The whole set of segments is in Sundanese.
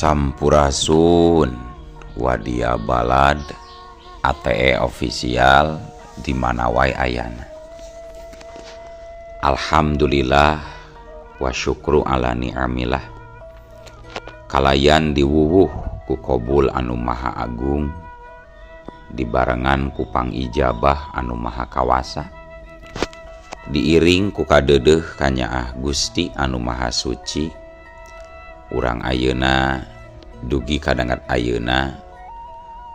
Sampurasun Wadia Balad ATE official di mana wae ayana. Alhamdulillah wa syukru ala ni'amillah. Kalayan diwuwuh ku kobul anu maha agung, dibarengan ku pangijabah anu maha kawasa, diiring ku kadeudeuh kanyaah Gusti anu maha suci. Urang ayeuna dugi kadangat ayeuna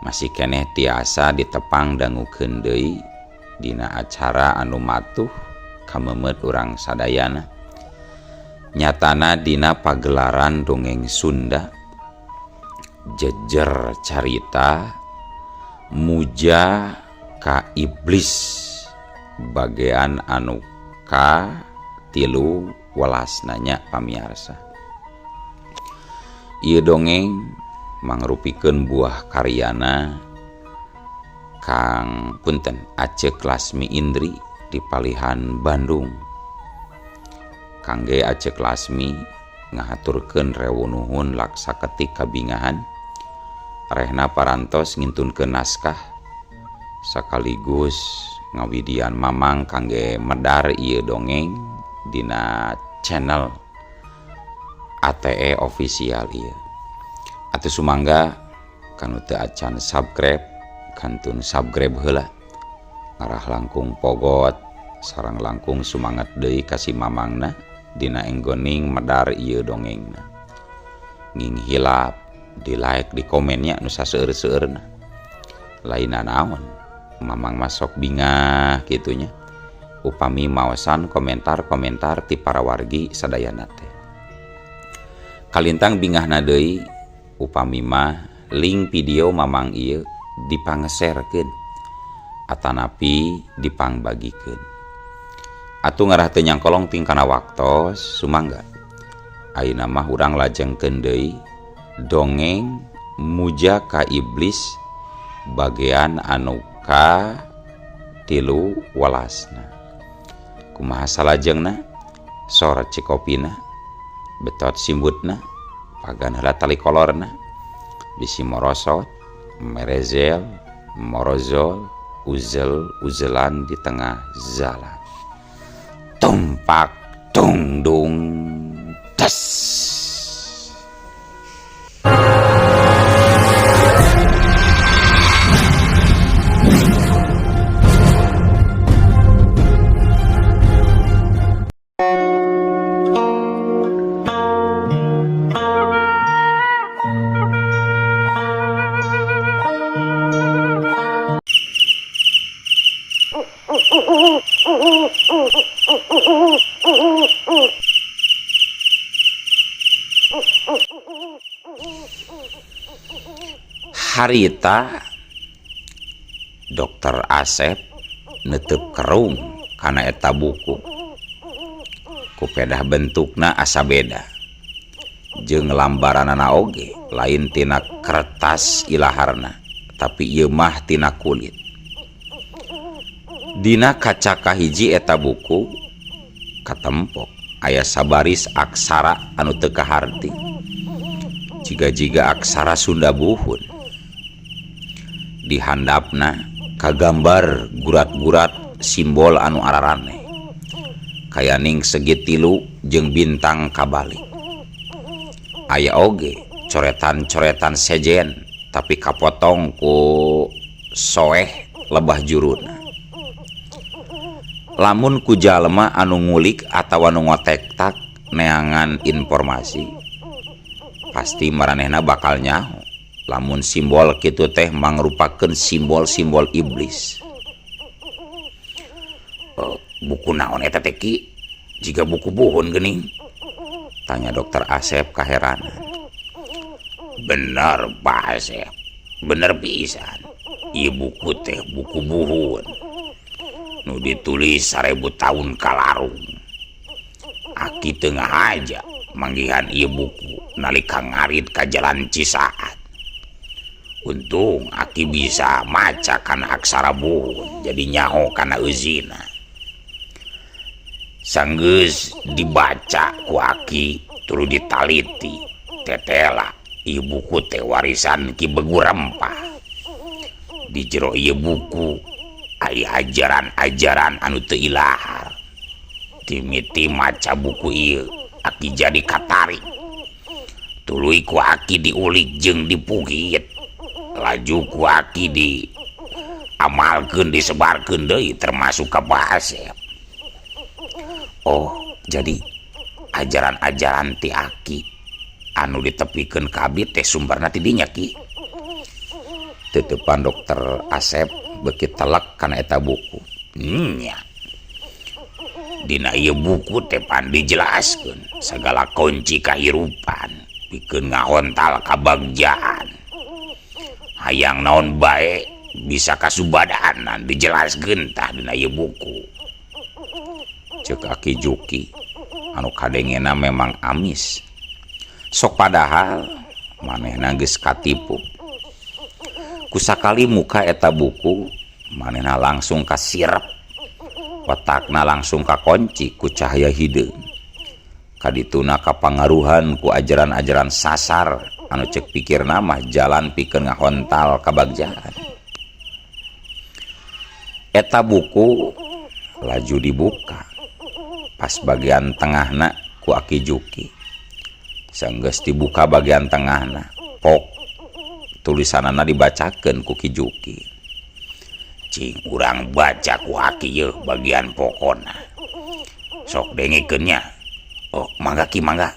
masih keneh tiasa ditepang dangukeun deui dina acara anu matuh kamemet urang sadayana, nyatana dina pagelaran dongeng Sunda jejer carita muja ka iblis bagean anu ka 13 nanya pamiarsa. Ieu dongeng mangrupikeun buah karyana Kang Punten Acek Lasmi Indri di Palihan Bandung. Kangge Acek Lasmi ngahaturkeun rewu nuhun laksa ketik kabingahan rehna parantos ngintunkeun naskah sekaligus ngawidian mamang kangge medar ieu dongeng dina channel ATE official ieu. Atuh sumangga kanu teu acan subscribe kantun subscribe heula, ngarah langkung pogot sareng langkung sumanget deui ka si mamangna dina enggoning medar ieu dongengna. Nging hilap di like di komennya nu saseueur-seueurna. Lainna naon mamang masok bingah kitunya upami maosan komentar-komentar ti para wargi sadayana teh. Kalintang bingahna deui upami mah link video mamang ieu dipangeserkeun atanapi dipangbagikeun. Atuh ngarah teu nyangkolong tingkana waktos sumangga. Ayeuna mah urang lajengkeun deui dongeng muja ka iblis bagean anu ka 13. Kumaha salajengna? Sor cikopina, betot simbutna, pagan heula tali kolorna, bisi morosot, merezel, morozol, uzel uzelan di tengah jalan. Tumpak tungdung tes. Harita Dokter Asep netep kerung kana eta buku. Kupedah bentukna asa beda jeung lambaranana oge lain tina kertas ilaharna, tapi ieu mah tina kulit. Dina kaca kahiji eta buku katempok aya sabaris aksara anu teu kaharti, jiga-jiga aksara Sunda buhun. Dihandapna kagambar gurat-gurat simbol anu araraneh kayaning segitilu jeung bintang kabalik. Aya oge coretan-coretan sejen tapi kapotong ku soeh lebah juruna. Lamun ku jalma anu ngulik atawa nu ngotektak neangan informasi pasti maranehna bakal nyaho lamun simbol kitu teh mangrupakeun simbol-simbol iblis. Buku naon eta teh Ki? Jiga buku buhun geuning? Tanya Dokter Asep kaheranan. Bener Pak Asep, bener pisan. Ieu buku teh buku buhun nu ditulis 1000 tahun kalarung. Aki teu ngahaja manggihan ieu buku nalika ngarit ka jalan Cisaat. Untung aki bisa maca kana aksara buhun jadi nyaho kana euzina. Sanggeus dibaca ku aki tuluy ditaliti tetela Ieu buku teh warisan Ki Begu Rempah. Di jero ieu buku aya ajaran-ajaran anu teu ilahar. Timiti maca buku ieu aki jadi katarik. Tuluy ku aki diulik jeung dipugit. Laju ku aki di amalkeun disebarkeun deui termasuk ka Pak Asep. Oh, jadi ajaran-ajaran ti aki anu ditepikeun ka abdi teh sumberna ti dinya Ki. Teuteupan Dokter Asep beuki telek kana eta buku. Nya. Dina ieu buku teh pan dijelaskeun sagala kunci kahirupan pikeun ngahontal kabagjaan. Hayang naon bae bisa kasubadanan dijelaskeun tah dina ieu buku. Ceuk Aki Juki anu kadengena memang amis. Sok padahal manehna geus katipu. Kusakali muka eta buku manehna langsung kasirep. Otakna langsung kakonci ku cahaya hideung. Kadituna kapangaruhan ku ajaran-ajaran sasar anu ceuk pikirna mah jalan pikeun ngahontal kabagjaan. Eta buku laju dibuka. Pas bagian tengahna ku Aki Juki. Sanggeus dibuka bagian tengahna, pok tulisanana dibacakeun ku Ki Juki. Cing urang baca ku aki yeuh bagian pokona. Sok dengekeun nya. Oh, mangga Ki mangga.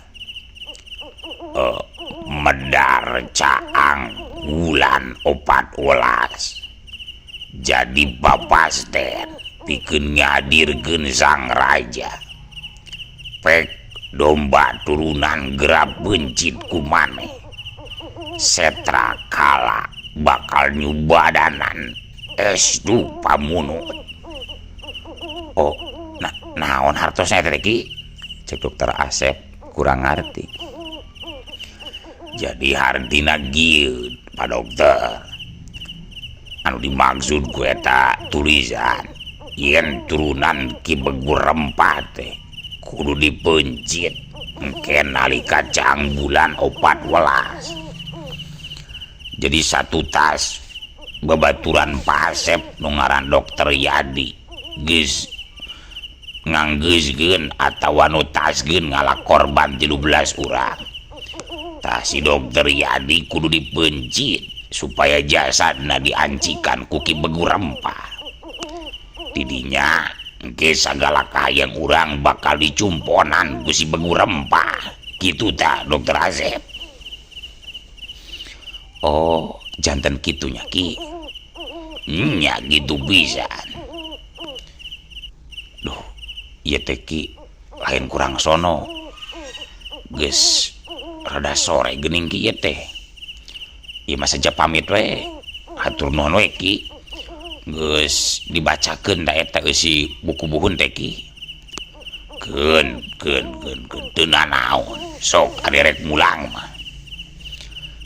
Medar caang wulan 14. Jadi papasten pikeun ngadirkeun sang raja. Pek domba turunan gerap bencit ku maneh. Setra kala bakal nyubadanan estu pamunut. Oh, nah, naon hartosna eta teh Ki? Cek Dokter Asep kurang ngarti. Jadi hartina kieu Pak Dokter. Anu dimaksud ku eta tulisan yen turunan Ki Begu Rempah teh kudu dipencit engke nalika caang bulan 14. Jadi satu tas babaturan Pak Asep nu ngaran Dokter Yadi geus nganggeuskeun atawa nu taskeun ngala korban 13 urang. Tah si Dokter Yadi kudu dipencit supaya jasadna diancikan ku Ki Begu Rempah. Tidinya engke sagala kahayang urang bakal dicumponan ku si Begu Rempah. Kitu tah Dokter Asep. Oh, janten kitunya Ki. Nya gitu pisan. Duh, ieu teh Ki lain kurang sono. Geus rada sore geuning Ki ieu teh. Ieu mah saja pamit we. Hatur nuhun we Ki. Geus dibacakeun da eta eusi buku buhun teh Ki. Keun keun keun keun teu nanaon. Sok ari rek mulang mah.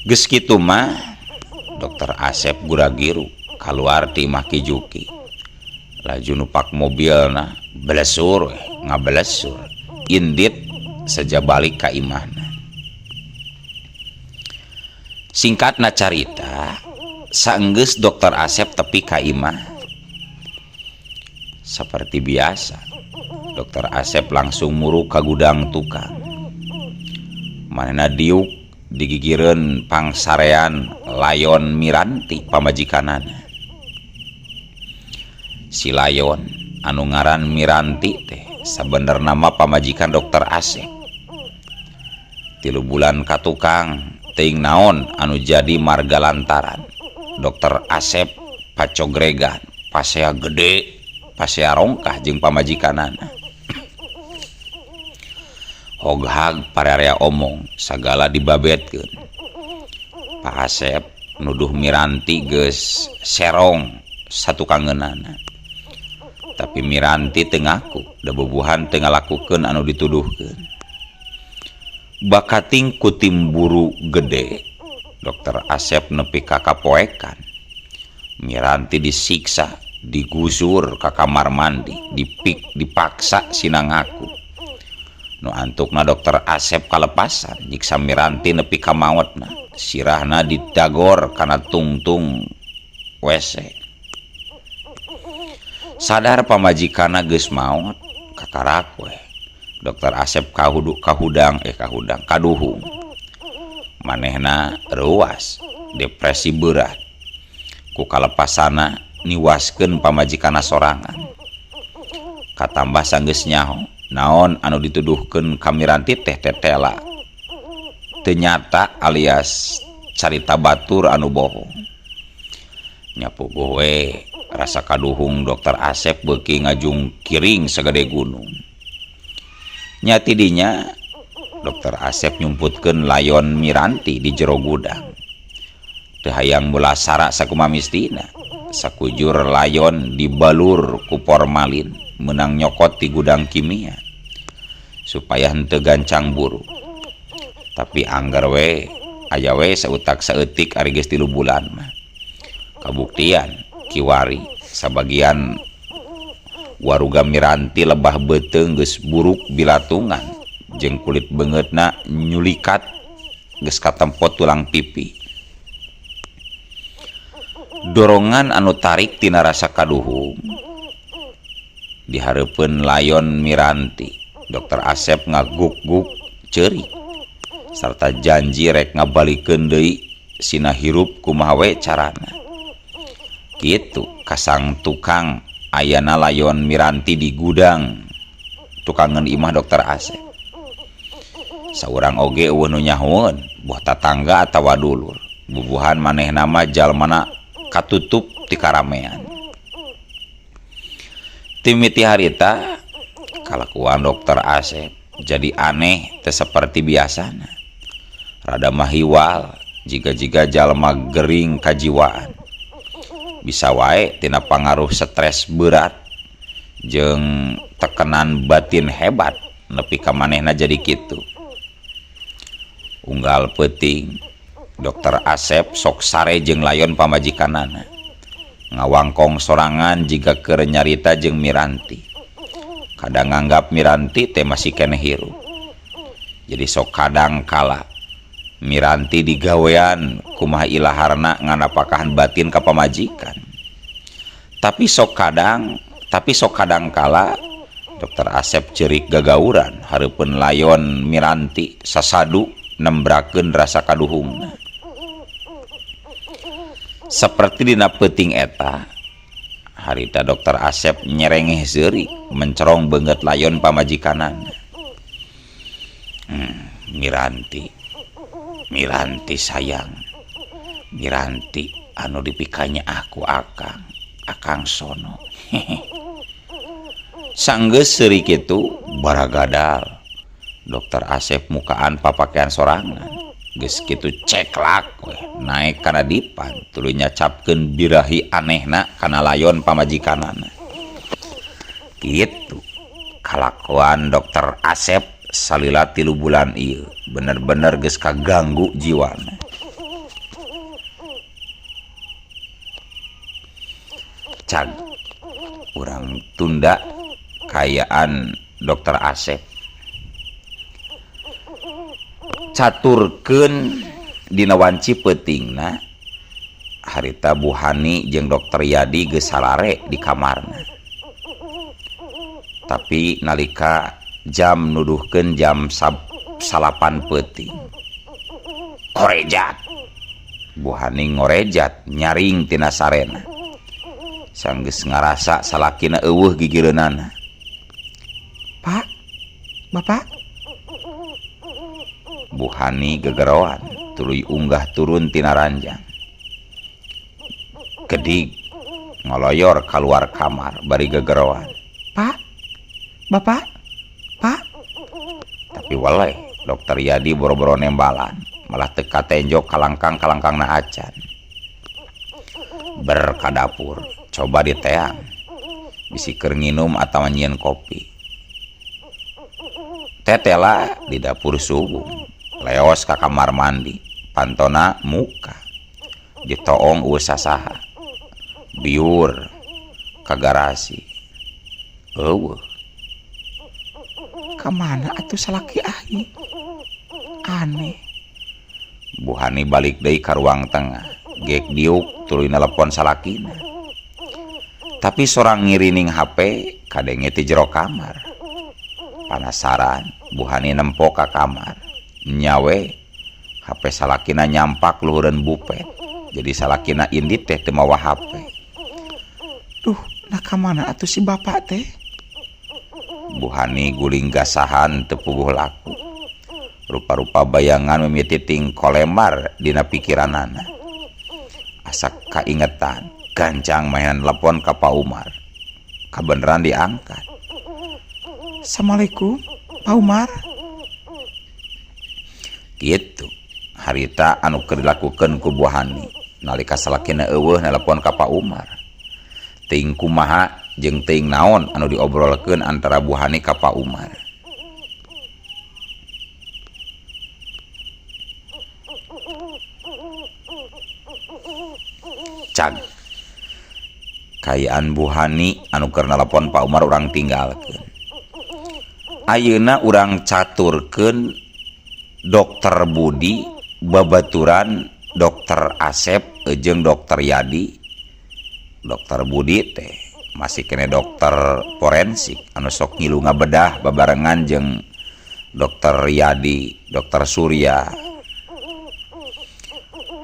Geus kitu mah Dokter Asep guragiru kaluar ti imah Ki Juki. Laju nupak mobilna belesur we, ngabelesur. Indit saja balik ka imahna. Singkatna carita, saenggeus Dokter Asep tepi ka imah. Seperti biasa, Dokter Asep langsung muru ka gudang tukang. Manehna diuk digigireun pangsarean Layon Miranti pamajikanana. Si Layon anu ngaran Miranti teh sabenerna mah pamajikan Dokter Asep. 3 bulan ka tukang teuing naon anu jadi marga lantaran Dokter Asep pacogregan pasea gede pasea rongkah jeung pamajikanana. Hoghag pararea omong sagala dibabetkeun. Pak Asep nuduh Miranti geus serong satukangeunana. Tapi Miranti teu ngaku da bubuhan teu ngalakukeun anu dituduhkeun. Bakating ku tim buru gede, Dokter Asep nepi ka kapoekan. Miranti disiksa, digusur ka kamar mandi, dipaksa sina ngaku. Nu antukna dokter Asep kalepasan nyiksa Miranti nepi ka maotna. Sirahna didagor kana tungtung WC. Sadar pamajikanna geus maot, kakarak we. Dokter Asep kahudu kahudang eh kahudang kaduhung. Manehna reuas, depresi berat. Ku kalepasana niwaskeun pamajikanna sorangan. Katambah sanggeus nyaho naon anu dituduhkeun ka Miranti teh tetela teu nyata alias carita batur anu bohong. Nya puguh we rasa kaduhung Dokter Asep beuki ngajungkiring sagede gunung. Nya ti dinya Dokter Asep nyumputkeun layon Miranti di jero gudang. Teu hayang mulasara sakumaha mistina. Sakujur layon dibalur ku formalin meunang nyokot ti gudang kimia supaya henteu gancang buruk. Tapi angger we aya we sautak saeutik ari geus 3 bulan mah. Kabuktian kiwari sabagian waruga Miranti lebah beuteung geus buruk bilatungan jeung kulit beungeutna nyulikat geus katempo tulang pipi. Dorongan anu tarik tina rasa kaduhung dihareupeun layon Miranti. Dokter Asep ngaguk-guk ceurik sarta janji rek ngabalikeun deui sina hirup kumaha we carana. Kitu kasang tukang ayana layon Miranti di gudang tukangeun imah Dokter Asep. Saurang oge eueuh nu nyahoeun, boh tatangga atawa dulur. Bubuhan manehna mah jalmana katutup ti karamean. Timiti harita kalakuan Dokter Asep jadi aneh teu saperti biasana. Rada mahiwal jiga-jiga jalma gering kajiwaan. Bisa wae tina pangaruh stres berat jeung tekanan batin hebat nepi ka manehna jadi kitu. Unggal peuting Dokter Asep sok sare jeung layon pamajikanana. Ngawangkong sorangan jiga keur nyarita jeung Miranti. Kadang nganggap Miranti teh masih keneh hirup. Jadi sok kadang kala Miranti digawean kumaha ilaharna nganapakahan batin ka pamajikan. Tapi sok kadang kala Dokter Asep ceurik gagauran hareupeun layon Miranti sasadu nembrakeun rasa kaduhungna. Saperti dina peuting eta, harita Dokter Asep nyerengeh seuri mencerong beungeut layon pamajikanana. Miranti, Miranti sayang, Miranti anu dipikanya aku akang, akang sono. Sanggeus seuri kitu baragadal. Dokter Asep mukaan papakean sorangan. Geus kitu ceklak we naek kana dipan tuluy nyacapkeun birahi anehna kana layon pamajikanana. Kitu kalakuan Dokter Asep salila 3 bulan ieu bener-bener geus kaganggu jiwana. Cag urang tunda kayaan Dokter Asep. Caturkeun dina wanci peutingna harita Bu Hani jeung Dokter Yadi geus sarare di kamarna. Tapi nalika jam nuduhkeun jam 9 peuting. Korejat. Bu Hani ngorejat nyaring tina sarena. Sanggeus ngarasa salakina eueuh gigireunana. Pak, Bapak. Bu Hani gegeroan tuluy unggah turun tina ranjang. Gedig ngoloyor keluar kamar bari gegeroan. Pak, Bapak, Pak. Tapi weleh Dokter Yadi boro-boro nembalan, malah teu katenjok kalangkang-kalangkangna acan. Ber ka dapur, coba diteang. Bisi keur nginum atawa nyieun kopi. Tetela di dapur subuh. Leos ka kamar mandi, pantona muka. Ditoong eueuh sasaha. Biur ka garasi. Eueuh. Ka mana atuh salaki aing? Aneh. Bu Hani balik deui ka ruang tengah. Gek diuk tuluy nelepon salakina. Tapi sorang ngirining HP kadenge ti jero kamar. Panasaran, Bu Hani nempo ka kamar. Nya we, HP salakina nyampak luhureun bupet. Jadi salakina indit teh teu mawa HP. Duh, nah ka mana atuh si bapak teh? Bu Hani guling gasahan teu puguh laku. Rupa-rupa bayangan mimiti tingkolembar dina pikiranana. Asa kaingetan, gancang mainan telepon ka Pak Umar. Kabeneran diangkat. Assalamualaikum, Pak Umar. Gitu. Harita anu keur dilakukeun ku Bu Hani nalika salakina eueuh nelepon ka Pak Umar. Teuing kumaha jeung teuing naon anu diobrolkeun antara Bu Hani ka Pak Umar. Cag. Kaayaan Bu Hani anu keur nelepon Pak Umar urang tinggalkeun. Ayeuna urang caturkeun Dokter Budi babaturan Dokter Asep jeung Dokter Yadi. Dokter Budi teh masih kene dokter forensik anu sok ngilu ngabedah babarengan jeung Dokter Yadi, Dokter Surya.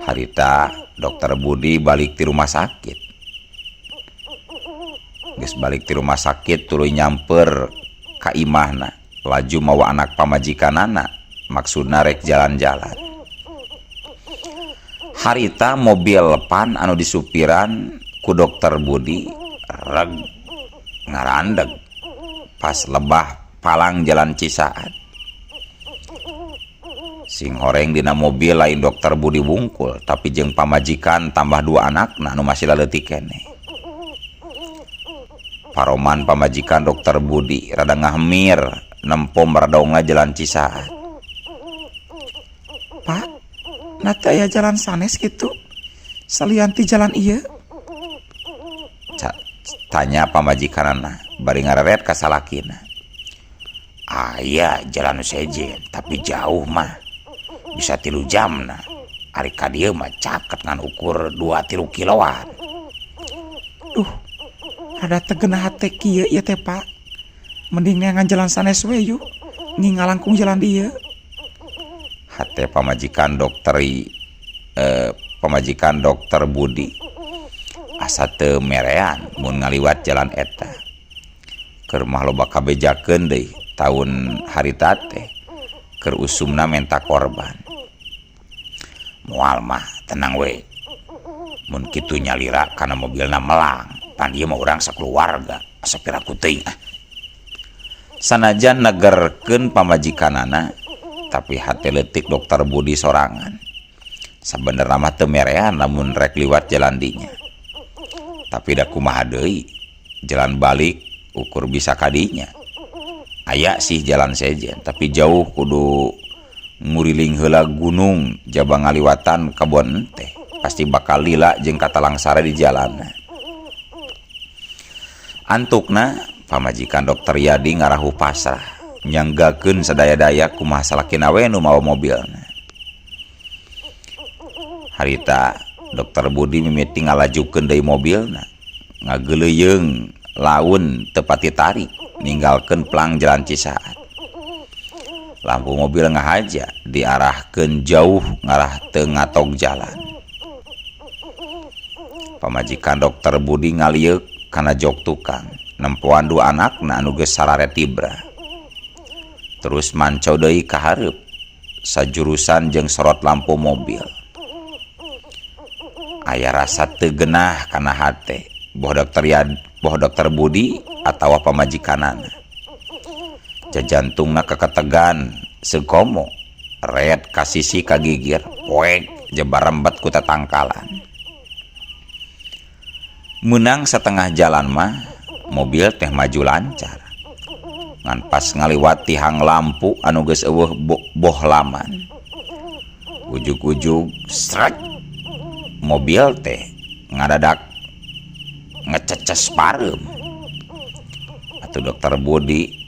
Harita Dokter Budi balik ti rumah sakit. Geus balik ti rumah sakit tuluy nyamper ka imahna, laju mawa anak pamajikanana, maksudna rek jalan-jalan. Harita mobil pan anu disupiran ku Dokter Budi reg ngarandeg pas lebah palang jalan Cisaat. Sing horeng dina mobil lain Dokter Budi wungkul, tapi jeung pamajikan tambah dua anakna anu masih laleutik keneh. Paroman pamajikan Dokter Budi rada ngahemir nempo meredongna jalan Cisaat. Pak, na teu aya jalan sanes kitu? Salian ti jalan ieu? Tanya pamajikanana bari ngareret ka salakina. Aya jalan sejen, tapi jauh mah. Bisa 3 jamna. Ari ka dieu mah caket ngan ukur 2-3 kiloan. Duh, rada teu genah hate kieu ieu teh, Pak. Mending neangan jalan sanes we yuk, ngi ngalangkung jalan dieu. Hate pamajikan pamajikan Dokter Budi asa teu merean mun ngaliwat jalan eta. Keur mah loba kabejakeun deui taun harita teh keur usumna menta korban. Moal mah tenang we. Mun kitu nyalira kana mobilna melang, pan ieu mah urang sakeluarga, asa piraku teuing ah. Sanajan negerkeun pamajikanana, tapi hate leutik Dokter Budi sorangan. Sabenerna mah teu merean lamun rek liwat jalan dinya. Tapi da kumaha deui, jalan balik ukur bisa kadinya. Aya sih jalan sejen, tapi jauh kudu nguriling heula gunung jaba ngaliwatan kabon teh. Pasti bakal lila jeung katalangsara di jalan. Antukna pamajikan Dokter Yadi ngarahu pasrah, nyanggakeun sadaya-daya kumaha salakina we nu mawa mobilna. Harita Dokter Budi mimiti ngalajukeun deui mobilna, ngageuleuyeung laun teu pati tarik, ninggalkeun plang jalan Cisaat. Lampu mobil ngahaja diarahkeun jauh ngarah teu ngatog jalan. Pamajikan Dokter Budi ngalieuk kana jok tukang, nempoan dua anakna anu geus sarare tibra. Terus manco deui ka hareup, sajurusan jeung sorot lampu mobil. Aya rasa teu genah kana hate, boh Dokter Yad, boh Dokter Budi atawa pamajikanana. Jajantungna keketegan sekomo, red kasisi kagigir, poek jebar rembet ku tatangkalan. Menang setengah jalan mah mobil teh maju lancar. Ngan pas ngaliwat tihang lampu anu geus eueuh bohlaman. Ujug-ujug srek mobil teh ngadadak ngececes pareum. Atuh Dokter Budi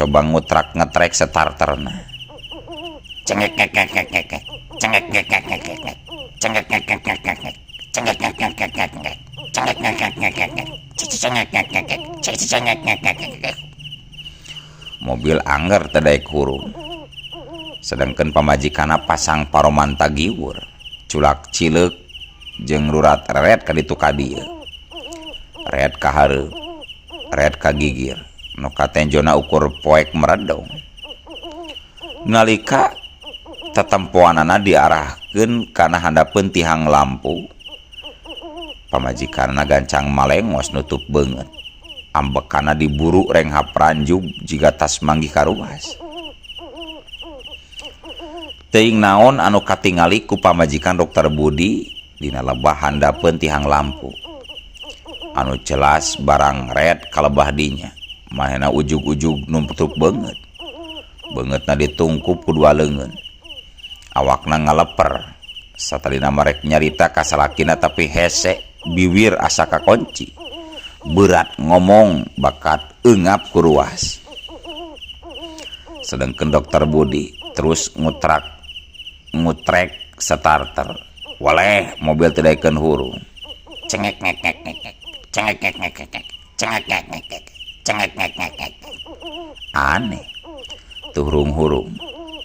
Coba ngutrak ngetrek starterna. Cengek ngek ngek ngek ngek ngek. Cengek ngek ngek ngek ngek ngek. Cengek ngek ngek ngek ngek ngek. Cengek ngek ngek ngek ngek ngek. Cengek ngek ngek ngek ngek ngek. Cengek ngek ngek ngek. Cengek ngek ngek ngek ngek. Mobil angger teu daek hurung. Sedangkan pamajikanna pasang paroman tagiwur, culak cileuk jeung rurat reret ka ditu ka dieu. Ret ka hareup, ret ka gigir, nu katenjona ukur poek meredong. Nalika tetempoanana diarahkeun kana handapeun tihang lampu, pamajikanna gancang malengos nutup beungeut. Ambekana diburu renghap ranjub jiga tas manggih karuas. Teuing naon anu katingali ku pamajikan Dokter Budi dina lebah handapeun tihang lampu. Anu jelas barang red kalebah dinya. Manehna ujug-ujug nutup beungeut. Beungeutna ditungkup ku dua leungeun. Awakna ngaleper. Satadina marek nyarita ka salakina tapi hese biwir asa kakonci. Berat ngomong bakat eungap ku ruas. Sedangkan Dokter Budi terus ngutrek starter. Waleh mobil teu daekeun hurung. Cengek ngek ngek ngek ngek. Cengek ngek ngek ngek ngek. Cengek ngek ngek ngek. Cengek ngek ngek ngek. Aneh. Tuh hurung-hurung.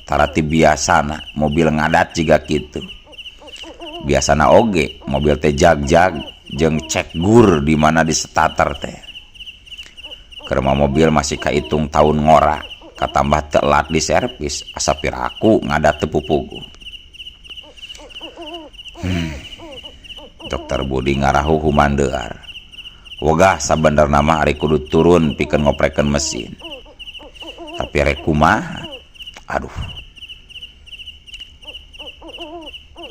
Tarati biasana mobil ngadat jiga kitu. Biasana oge mobil teh jag-jag jeung cek gur di mana di starter teh. Keur mah mobil masih kahitung tahun ngora, katambah telat di servis, asa piraku ngadat teu pupuguh. Dokter Budi ngarahu humandear. Wegah sabenerna mah ari kudu turun pikeun ngoprekeun mesin. Tapi rek kumaha? Aduh.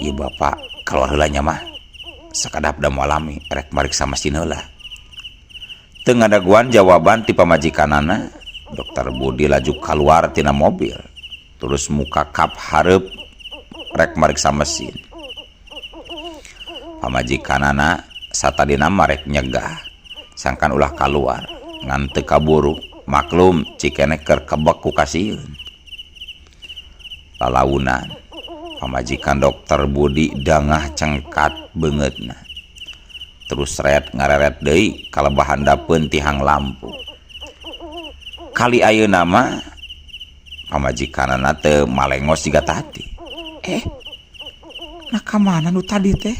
Ieu bapak keluar heula nya mah. Sakadap da moal lami rek mariksa mesin heula. Teu ngadaguan jawaban ti pamajikanana, Dokter Budi laju kaluar tina mobil. Terus muka kap hareup rek mariksa mesin. Pamajikanana satadina marek nyegah, sangkan ulah kaluar, ngan teu kaburu, maklum cikene keur kebek ku kasieun. Lalaunan, pamajikan Dokter Budi dangah cengkat beungeutna. Terus ret ngareret deui kalebah handapeun tihang lampu. Kali ayeuna mah pamajikanana teu malengos jiga tadi. Nah ka mana nu tadi teh?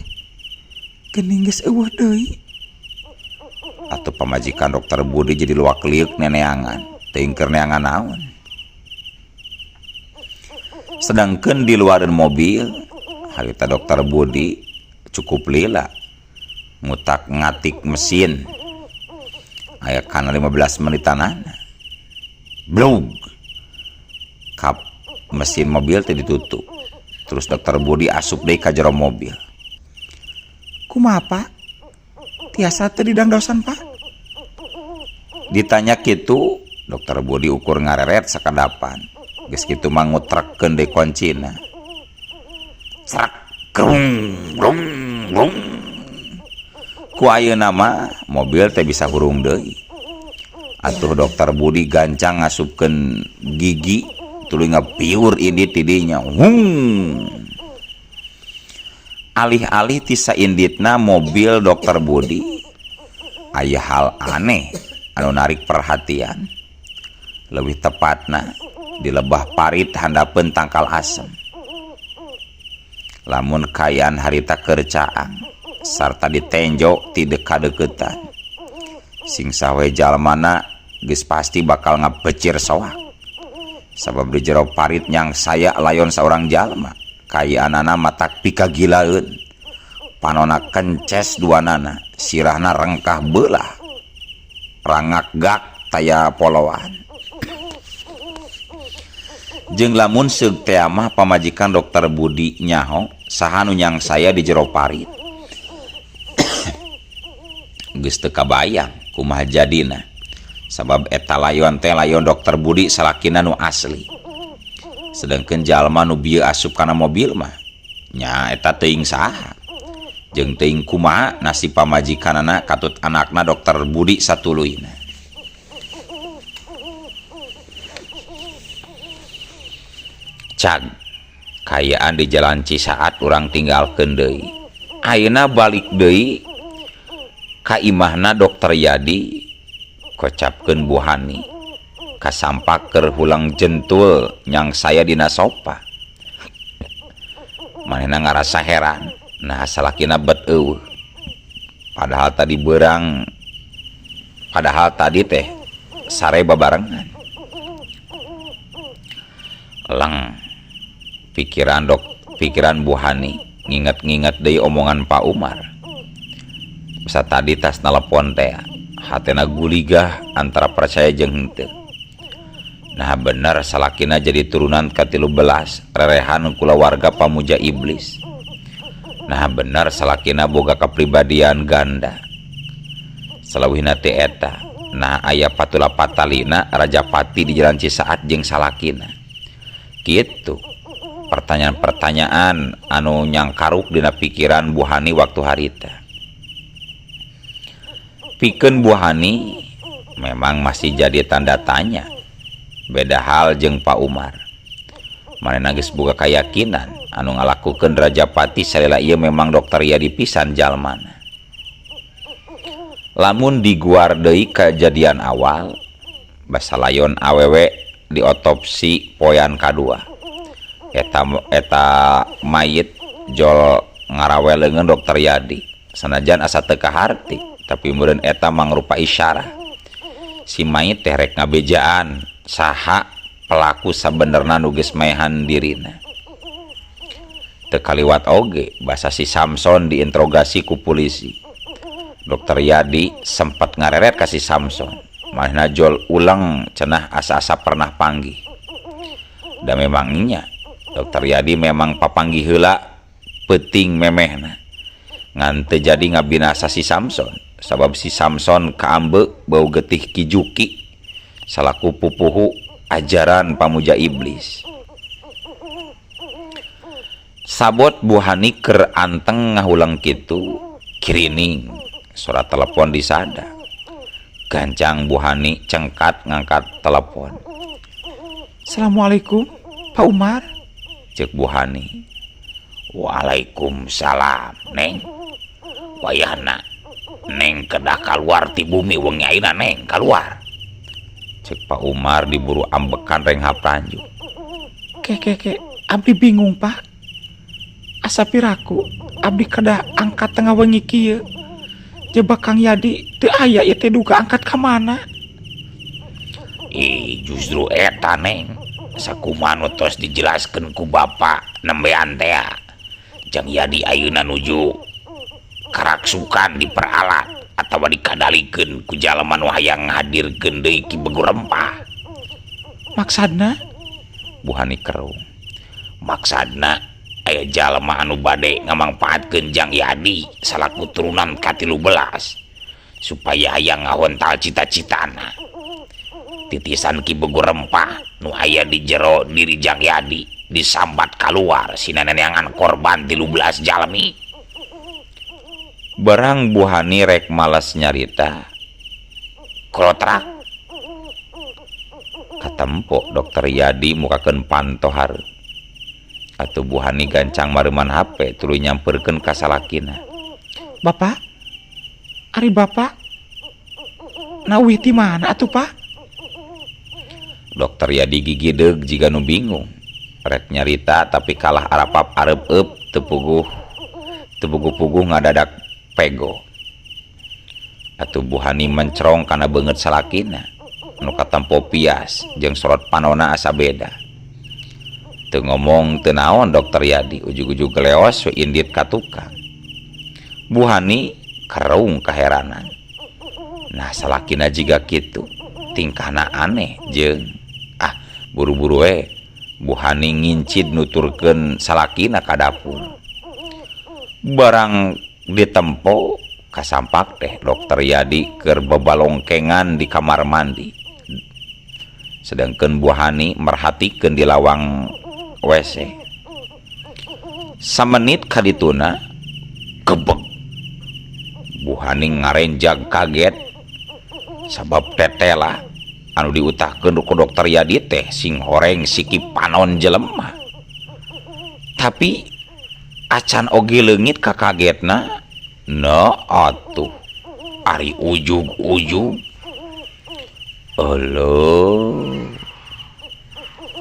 Geuning geus eueuh deui. Atuh pamajikan Dokter Budi jadi luak liuk neneangan, teuing keur neangan naon. Sedangkan di luareun mobil, harita Dokter Budi cukup lila ngutak ngatik mesin. Aya kana 15 menitanana. Blug. Kap mesin mobil teh ditutup. Terus Dokter Budi asup deui ka jero mobil. Kumaha, Pak? Tiasa teu didangdosan, Pak? Ditanya kitu, Dokter Budi ukur ngareret sakadapan. Geus kitu mah ngutrekkeun deui koncina. Crak grung grung grung. Ku ayeuna mah mobil teh bisa hurung deui. Atuh Dokter Budi gancang ngasupkeun gigi tuluy ngapiur indit ti dinya. Hung. Alih-alih ti sainditna mobil Dokter Budi, aya hal aneh anu narik perhatian. Leuwih tepatna di lebah parit handapeun tangkal asem. Lamun kaayaan harita keur caang sarta ditenjo ti deka-deukeutan. Sing sawe jalmana geus pasti bakal ngabecir soak. Sabab di jero parit nyang saya layon saurang jalma. Kayaanana matak pikagilaeun. Panona kences duanana, sirahna rengkah beulah. Rangak gak taya poloan. Jeung lamun seug tea mah pamajikan Dokter Budi nyaho saha nu nyang saya di jero parit. Geus teu kabayang kumaha jadina. Sabab eta layon teh layon Dokter Budi salakina nu asli. Sedangkan jalma nu bieu asup kana mobil mah nya eta teuing saha. Jeung teuing kumaha nasib pamajikanana katut anakna Dokter Budi satuluyna. Cag kaayaan di jalan Cisaat urang tinggalkeun deui. Ayeuna balik deui ka imahna Dokter Yadi kocapkeun Bu Hani kasampak keur hulang jentul nyang saya dina sopa. Manehna ngarasa heran nah salakina bet eueuh. Padahal tadi beurang padahal tadi teh sare babarengan. Leng pikiran dok pikiran Bu Hani nginget-nginget deui omongan Pak Umar. Bisa tadi tas telepon teh hatena guligah antara percaya jeung henteu. Nah bener salakina jadi turunan ka-13 rerehan kulawarga pamuja iblis. Nah bener salakina boga kepribadian ganda. Salawihna teh eta nah aya patula patalina Rajapati di jalan Cisaat jeung salakina. Gitu pertanyaan-pertanyaan anu nyangkaruk dina pikiran Bu Hani waktu harita. Pikeun Bu Hani memang masih jadi tanda tanya. Beda hal jeung Pak Umar. Manehna geus boga kayakinan anu ngalakukeun Rajapati salila ieu memang Dokter Yadi pisan jalmana. Lamun diguar deui kejadian awal, basa layon awewe diotopsi poean kadua. Eta eta mayit jol ngarawe leungeun Dokter Yadi. Sanajan asa teu kaharti, tapi meureun eta mangrupa isyarah. Si mayit teh rek ngabejaan saha pelaku sabenerna nu geus maehan dirina. Teu kaliwat oge basa si Samson diinterogasi ku polisi. Dokter Yadi sempat ngareret ka si Samson. Manehna jol ulang cenah asa-asa pernah panggih. Da memang nya Dokter Yadi memang papanggih heula peuting memehna. Ngan teu jadi ngabinasa si Samson sabab si Samson kaambe bau getih Ki Juki salaku pupuhu ajaran pamuja iblis. Sabot Bu Hani keur anteng ngahulang kitu kirining suara telepon disada. Gancang Bu Hani cengkat ngangkat telepon. Assalamualaikum Pak Umar. Cek Bu Hani. Waalaikumsalam Neng. Wayahna Neng kedah kaluar ti bumi wengi ayeuna Neng kaluar. Cek Pak Umar diburu ambekan renghap ranjung. Ke ke ke abdi bingung Pak. Asa piraku abdi kedah angkat tengah wengi kieu. Jebak Kang Yadi teu aya ieu teh duka angkat ka mana? Ih justru eta Neng. Sakumaha nu tos dijelaskeun ku Bapak nembean teh. Jang Yadi ayeuna nuju karaksukan diperalat atawa dikadalikeun ku jalma nu hayang ngahadirkeun deui Ki Begu Rempah. Maksadna? Bu Hani kerung. Maksadna aya jalma anu bade ngamangpaatkeun Jang Yadi salaku turunan ka-13 supaya hayang ngahontal cita-citana. Titisan Ki Begu Rempah nu aya di jero diri Jang Yadi disambat kaluar sina neneangan korban 13 jalmi. Barang Bu Hani rek malas nyarita. Krotrak. Katempo Dokter Yadi mukakeun panto hareup. Atuh Bu Hani gancang mareuman HP tuluy nyamperkeun ka salakina. Bapak? Ari Bapak? Nawih ti mana atuh Pak? Dokter Yadi gigideug jiga nu bingung. Rek nyarita tapi kalah arapap areup-eup teu puguh teu puguh-puguh ngadadak pego. Atuh Bu Hani mencrong kana beungeut salakina nu katempo pias jeung sorot panona asa beda. Teu ngomong teu naon Dokter Yadi ujug-ujug leos we indit ka tukang. Bu Hani kerung kaheranan. Nah salakina jiga kitu tingkahna aneh jeung ah buru-buru we Bu Hani ngincid nuturkeun salakina ka dapur. Barang ditempo kasampak teh Dokter Yadi keur bebalongkengan di kamar mandi. Sedangkan Bu Hani merhatikeun di lawang WC. Samenit kadituna kebeg. Bu Hani ngarenjag kaget sabab tetela anu diutahkeun ku Dokter Yadi teh sing horeng siki panon jelema. Tapi acan oge leungit kakagetna, no atuh ari ujug-ujug. Euleuh.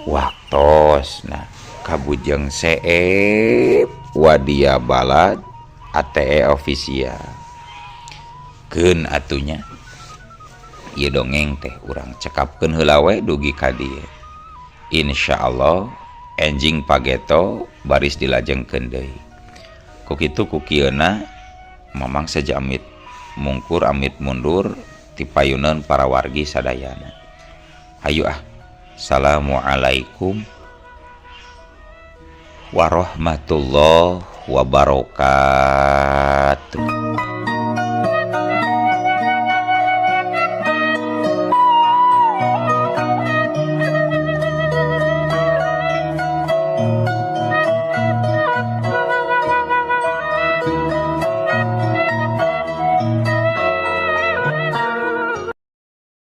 Waktosna Kabujeng Seep Wadia Balad ATE official. Keun atuh nya. Ieu dongeng teh urang cekapkeun heula we dugi ka dieu. Insyaallah enjing pageto baris dilajengkeun deui. Ku kitu ku kieuna Mamang seja amit mungkur amit mundur ti payuneun para wargi sadayana. Hayu ah. Assalamualaikum warahmatullahi wabarakatuh.